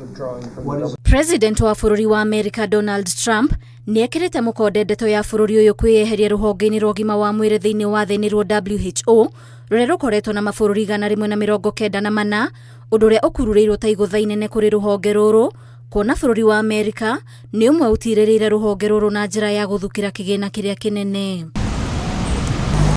Withdrawing from the President wa bũrũri wa Amerika Donald Trump nĩ ekĩrĩte mũkonde ndeto ya bũrũri ũyũ kwĩyeheria rũhonge-inĩ rwa ũgima wa mwĩrĩ thĩinĩ wa thĩ nĩruo WHO, rũrĩa rũkoretwo na mabũrũri 194, ũndũ ũrĩa ũkururĩirwo ta igũtha inene kũrĩ rũhonge rũrũ, kuona bũrũri wa Amerika nĩ ũmwe ũtirĩrĩire rũhonge rũrũ na njĩra ya gũthukĩra kĩgĩna kĩrĩa kĩnene.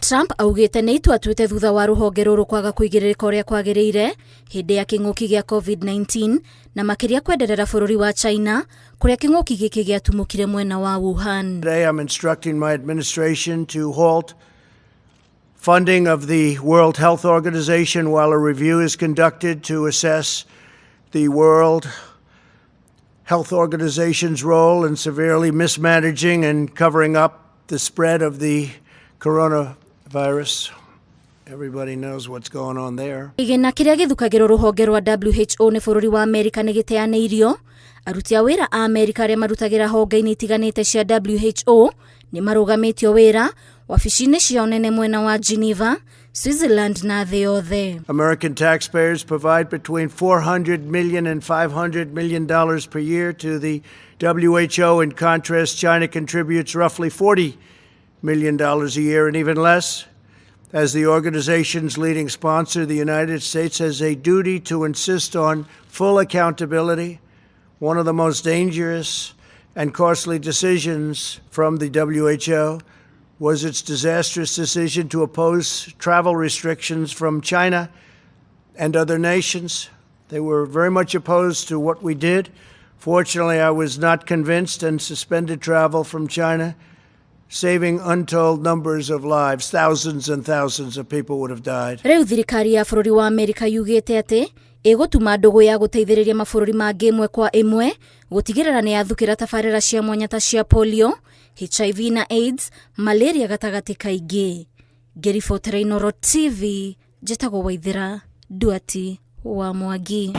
Trump augĩte nĩ itua atuĩte thutha wa rũhonge rũrũ kwaga kũigĩrĩrĩka ũrĩa kwagĩrĩire hĩndĩ ya kĩng'ũki gĩa COVID-19, na makĩria kwenderera bũrũri wa China kũrĩa kĩng'ũki gĩkĩ gĩatumũkire mwena wa Wuhan. Today, I'm instructing my administration to halt funding of the World Health Organization while a review is conducted to assess the World Health Organization's role in severely mismanaging and covering up the spread of the coronavirus. Everybody knows what's going on there. Kĩgĩna kĩrĩa gĩthukagĩrwo rũhonge rwa WHO nĩ bũrũri wa Amerika nĩ gĩteanĩirio. Aruti a wĩra a Amerika arĩa marutagĩra honge-inĩ itiganĩte cia WHO nĩ marũgamĩtio wĩra wabici-inĩ ciao nene mwena wa Geneva, Switzerland na thĩ yothe. American taxpayers provide between $400 million and $500 million per year to the WHO. In contrast, China contributes roughly $40 million a year and even less. As the organization's leading sponsor, the United States has a duty to insist on full accountability. One of the most dangerous and costly decisions from the WHO was its disastrous decision to oppose travel restrictions from China and other nations. They were very much opposed to what we did. Fortunately, I was not convinced and suspended travel from China, saving untold numbers of lives. Thousands and thousands of people would have died. Rĩu thirikari ya bũrũri wa Amerika yugĩte atĩ ĩgũtuma ndũgũ ya gũteithĩrĩria mabũrũri mangĩ ĩmwe kwa ĩmwe gũtigĩrĩra nĩ yathukĩra tabarĩra cia mwanya ta cia polio, HIV na AIDS, malaria gatagatĩ kaingĩ. Ngĩribotera Inooro TV, njĩtagwo Waithĩra Nduati wa Mwangi.